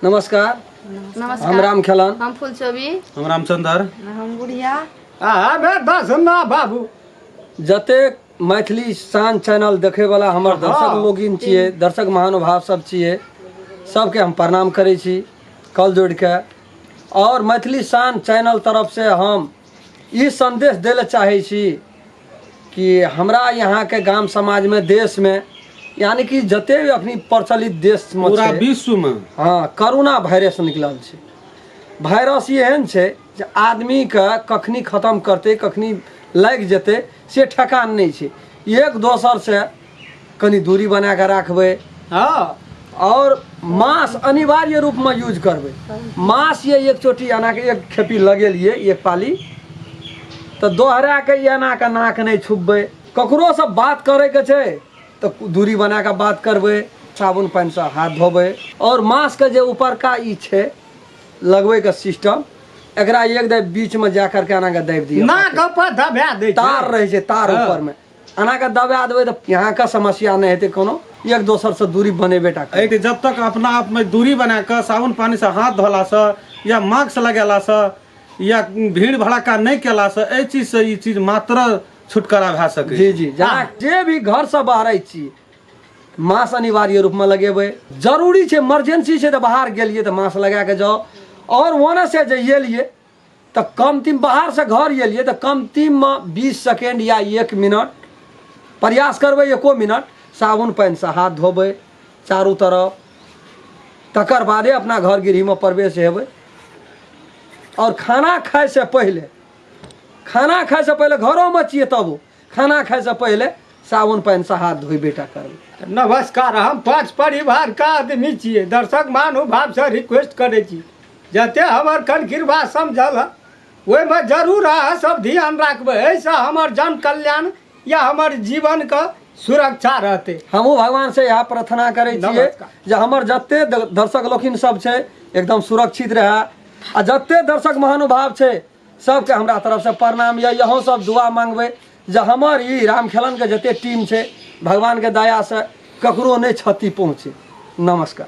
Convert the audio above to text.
नमस्कार। नमस्कार। हम राम खेलन। हम फुलचोबी। हम रामचंद्र। हम बुढ़िया। आ बे दस ना बाबू। जतेक मैथिली शान चैनल देखे वाला हमर दर्शक लोगिन छियै, दर्शक महानुभाव सब छियै, सबके हम प्रणाम करै छी कल जोड़ के। और मैथिली शान चैनल तरफ से हम ई संदेश दै लए चाहै छी कि हमरा यहाँ के गाम समाज में, देश में, यानी कि जते भी अखनी प्रचलित देश में पूरा छै, विश्व में, हाँ, कोरोना वायरस निकलल छै। वायरस एहन छै जे आदमीके कखनी खत्म करतै, कखनी लागि जेतै, से ठेकान नहि छै। एक दोसरसँ कनि दूरी बना कऽ राखबै। और मास्क अनिवार्य रूपमे यूज करबै। मास्क ये एक चोटी एना के एक खेपी लगेलियै, एक पाली, तऽ दोहरा के एना के नाक नहि छुपबै। ककरोसँ बात करैके छै तऽ दूरी बना कऽ बात करबै, साबुन पानिसँ हाथ धोबै। और मास्कके जे ऊपरका ई छै लगबैके सिस्टम, एकरा एक दे बीचमे जा करके एना के दाबि दियौ। नाक पर दबा दै छै। तार रहै छै, तार ऊपरमे एना के दबा देबै तऽ यहाँके समस्या नहि हेतै कोनो। एक दोसरसँ दूरी बनेबे टा करबै। एहि जब तक अपना आप में दूरी बना कऽ साबुन पानी से हाथ धोलासँ या मास्क लगेलासँ या भीड़ भड़ाका नहि केलासँ एहि चीजसँ ई चीज मात्र छुटकारा भए सकै। जी जी, जेना जे भी घरसँ बहरै छी, मास्क अनिवार्य रूपमे लगेबै, जरूरी छै। इमरजेंसी छै तऽ बाहर गेलियै तऽ मास्क लगा कऽ जाउ। आओर ओने से जे एलियै तऽ कमती बाहरसँ घर एलियै तऽ कमतीमे 20 सेकेंड या 1 मिनट प्रयास करबै, एको मिनट साबुन पानिसँ हाथ धोबै चारू तरफ, तकर बादे अपना घर गृहमे प्रवेश हेबै। आओर खाना खाइसँ पहिले, खाना खाइसँ पहिले, घरोमे छियै तबो खाना खाइसँ पहिले साबुन पानिसँ हाथ धोइबे टा करबै। नमस्कार, हम पाँच परिवार का आदमी छियै। दर्शक महानुभावसँ रिक्वेस्ट करै छी, जते हमर कनकिरबा समझल हँ ओहिमे जरूर अहाँ सब ध्यान राखबै। एहिसँ हमर जन कल्याण या हमर जीवनके सुरक्षा रहतै। हमहूँ भगवान से इएह प्रार्थना करै छियै नमस्कार। जे हमर जते दर्शक लोकिन सब छै एकदम सुरक्षित रहए, आ जते दर्शक महानुभाव छै सबके हमरा तरफसँ प्रणाम यऽ। इहो सब दुआ मांगबै जे हमर ई रामखेलनके जते टीम छै, भगवानके दयासँ ककरो नहि क्षति पहुँचे। नमस्कार।